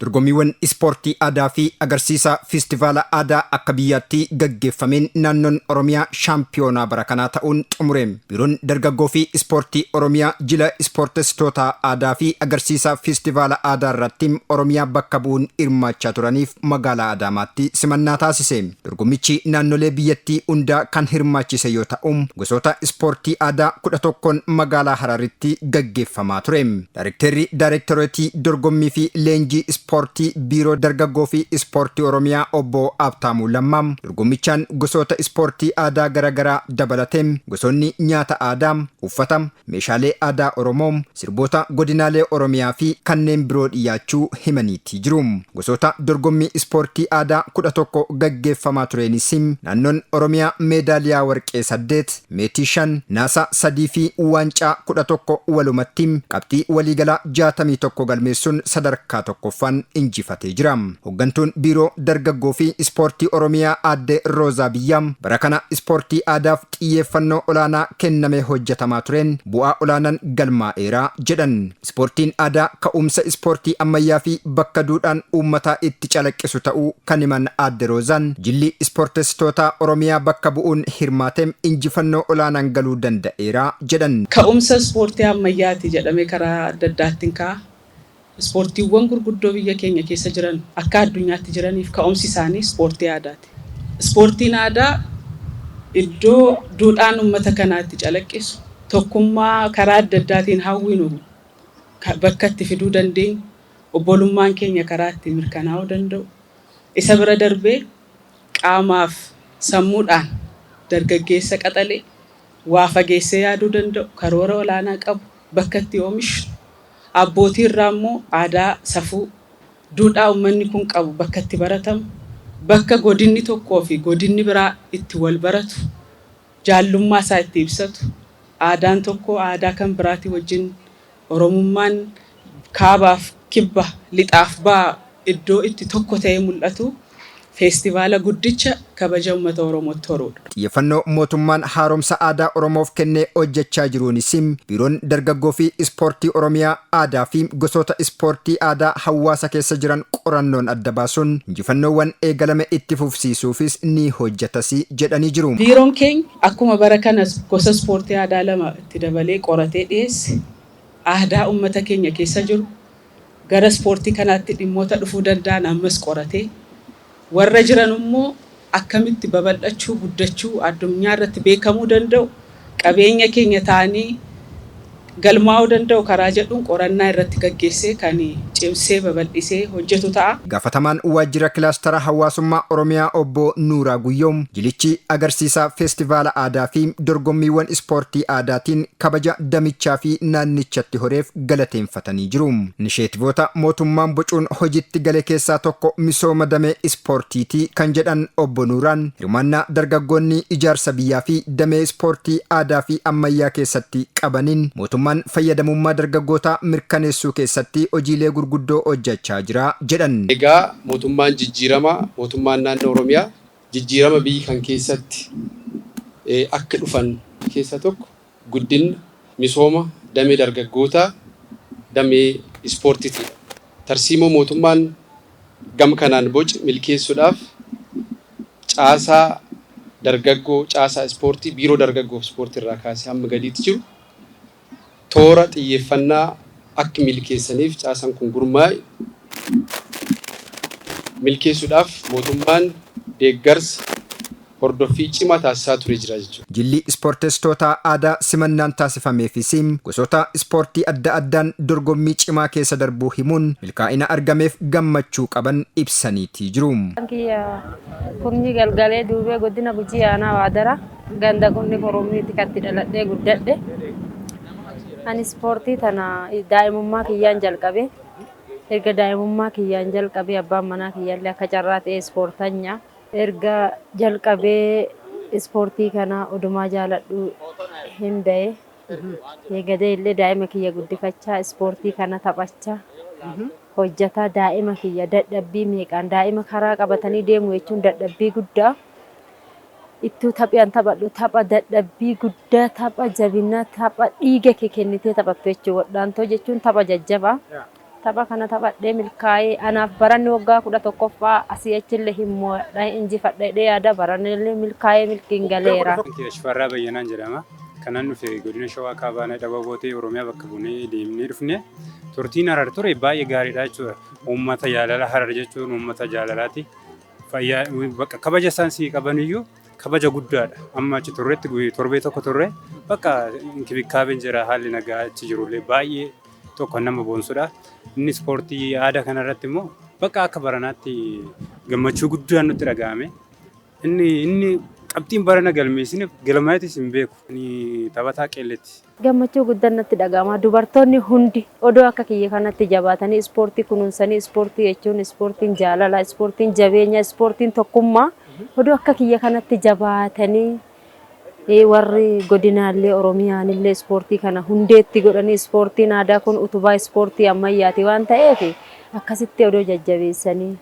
Dorgommiiwwan ispoortii aadaa fi agarsiisa feestivaala aadaa akka biyyaatti gaggeeffameen naannoon Oromiyaa shaampiyoonaa bara kanaa ta'uun xumure. Biiroon Dargaggoo fi Ispoortii Oromiyaa jila ispoortessitoota aadaa fi agarsiisa feestivaala aadaa irratti Oromiyaa bakka bu'uun hirmaachaa turaniif magaalaa Adaamaatti simannaa taasise. Dorgommichi naannolee biyyattii hundaa kan hirmaachise yoo ta'u, gosoota ispoortii aadaa 11n magaalaa Hararitti gaggeeffamaa ture. Daarekteerri Daarektoreetii Dorgommii fi Leenjii Ispoortii Biiroo Dargaggoo fi Ispoortii Oromiyaa Obbo Habtaamuu Lammaa dorgommichaan gosoota ispoortii aadaa garaagaraa dabalatee gosoonni nyaata aadaa, uffata, meeshaalee aadaa Oromoo, sirboota godinaalee Oromiyaa fi kanneen biroo dhiyaachuu himaniitii jiru. Gosoota dorgommii ispoortii aadaa 11 gaggeeffamaa tureenis naannoon Oromiyaa meedaaliyaa warqee 8, meetii 5, naasa 3 fi waancaa 11 walumatti qabxii waliigalaa 61 galmeessuun sadarkaa tokkoffaan injifatee jira. Hooggantuun Biiroo Dargaggoo fi Ispoortii Oromiyaa Aadde Roozaa Biyyaa bara kana ispoortii aadaaf xiyyeeffannoo olaanaa kennamee hojjetamaa tureen bu'aa olaanaan galmaa'eera jedhan. Ispoortiin aadaa ka'umsa ispoortii ammayyaa fi bakka duudhaan uummataa itti calaqqisu ta'uu kan himan Aadde Roozaan, jilli ispoortessitoota Oromiyaa bakka bu'uun hirmaate injifannoo olaanaan galuu danda'eera jedhan. Ka'umsa ispoortii ammayyaati jedhamee karaa adda addaattiin ka'a. Ispoortiiwwan gurguddoo biyya keenya keessa jiran akka addunyaatti jiraniif ka'umsi isaanii ispoortii aadaati. Ispoortiin aadaa iddoo duudhaan uummata kanaa itti calaqqisu, tokkummaa karaa adda addaatiin hawwinu bakka itti fiduu dandeenyu, obbolummaan keenya karaa itti mirkanaa'uu danda'u, isa bira darbee qaamaaf sammuudhaan dargaggeessa qaxalee waa fageessee yaaduu danda'u, karoora olaanaa qabu bakka itti oomishnu, abbootii irraa immoo aadaa, safuu, duudhaa uummanni kun qabu bakka itti baratamu, bakka godinni tokkoo fi godinni biraa itti wal baratu, jaallummaa isaa itti ibsatu, aadaan tokko aadaa kan biraatii wajjin Oromummaan kaabaaf kibba, lixaaf ba'a iddoo itti tokko ta'ee mul'atu feestivaala guddicha kabaja uummata Oromootti horuudha. Xiyyeeffannoo mootummaan haaromsa aadaa Oromoof kennee hojjechaa jiruunis Biiroon Dargaggoo fi Ispoortii Oromiyaa aadaa fi gosoota ispoortii aadaa hawaasa keessa jiran qorannoon adda baasuun injifannoowwan eegalame itti fufsiisuufis ni hojjetas jedhanii jiru. Biiroon keenya akkuma bara kana gosa ispoortii aadaa lama itti dabalee qoratee dhiyeesse, aadaa uummata keenya keessa jiru gara ispoortii kanaatti dhimmoota dhufuu danda'an ammas qoratee warra jiran immoo akkamitti babal'achuu, guddachuu, addunyaa irratti beekamuu danda'u, qabeenya keenya ta'anii galmaa'uu danda'u karaa jedhuun qorannaa irratti gaggeessee kan cimsee babal'isee hojjetu ta'a. Gaafatamaan Waajjira Kilaastara Hawaasummaa Oromiyaa Obbo Nuuraa Guyyoo jilichi agarsiisa feestivaala aadaa fi dorgommiiwwan ispoortii aadaatiin kabaja damichaa fi naannichatti horeef galateeffatanii jiru. Inisheetivoota mootummaan bocuun hojiitti gale keessaa tokko misooma damee ispoortiiti kan jedhan Obbo Nuuraan, hirmaannaa dargaggoonni ijaarsa biyyaa fi damee ispoortii aadaa fi ammayyaa keessatti qabaniin mootummaan fayyadamummaa dargaggootaa mirkaneessuu keessatti hojiilee gurguddoo hojjechaa jira jedhan. Egaa mootummaan jijjiirama, mootummaan naannoo Oromiyaa jijjiirama biyyi kan keessatti akka dhufan keessa tokko guddina misooma damee dargaggootaa, damee ispoortiitiidha. Tarsiimoo mootummaan gam kanaan boce milkeessuudhaaf caasaa dargaggoo, caasaa ispoortii, biiroo dargaggoof ispoortii irraa kaasee hamma gadiitti jiru toora xiyyeeffannaa akka milkeessaniif caasaan kun gurmaa'e milkeessuudhaaf mootummaan deeggarsa hordoffii cimaa taasisaa ture jira jechuudha. Jilli ispoortessitoota aadaa simannaan taasifameefis gosoota ispoortii adda addaan dorgommii cimaa keessa darbuu himuun milkaa'ina argameef gammachuu qaban ibsaniitii jiru. Kiyya Kurnyi Galgalee Duubee, godina Gujii, aanaa Waadara, ganda Qunni Korommiitti katti dhaladhee guddadhe. Ani ispoortii tana daa'imummaa kiyyaan jalqabe. Erga daa'imummaa kiyyaan jalqabee abbaan manaa kiyyaallee akka carraa ta'e ispoortanya. Erga jalqabee ispoortii kana odumaa jaaladhu hin da'e. Eega da'e illee daa'ima kiyya guddifachaa, ispoortii kana taphachaa, hojjataa, daa'ima kiyya dadhabbii meeqaan daa'ima karaa qabatanii deemu jechuun dadhabbii guddaa. Ittuu taphii an taphadhu tapha dadhabbii guddaa, tapha jabinaa, tapha dhiiga kee kennitee taphattu jechuudha. Wadhaantoo jechuun tapha jajjabaa. Tapha kana taphadhee milkaa'ee anaaf baranni waggaa 11ffaa asii achillee hin mo'adha, injifadha jedhee yaada, baranillee milkaa'ee milkiin galeera. Shifarraa Bayyanaan jedhama. Kanan dhufe godina Shawaa Kaabaa Nadha Bootee Oromiyaa bakka buunee deemnee dhufne. Turtiin Harar ture baay'ee gaariidha jechuudha. Uummata jaalala, Harar jechuun uummata jaalalaati. Fayyaa bakka kabaja isaan sii qaban iyyuu kabaja guddaadha. Amma achi turretti torbee tokko turre, bakka inkibikaabeen jira, haalli nagaa achi jirullee baay'ee tokko nama boonsudha. Inni ispoortii aadaa kanarratti immoo bakka akka baranaatti gammachuu guddaan nutti dhaga'ame. Inni qabxiin barana galmeessine galmaa'eetis hin beeku. Inni taphataa qeelletti. Gammachuu guddaan natti dhaga'ama. Dubartoonni hundi odoo akka kiyya kanatti jabaatanii ispoortii kunuunsanii, ispoortii jechuun ispoortiin jaalala, ispoortiin jabeenya, ispoortiin tokkummaa, odoo akka kiyya kanatti jabaatanii, warri godinaallee Oromiyaanillee ispoortii kana hundeetti godhanii, ispoortiin aadaa kun utubaa ispoortii ammayyaati waan ta'eef, akkasitti odoo jajjabeessanii.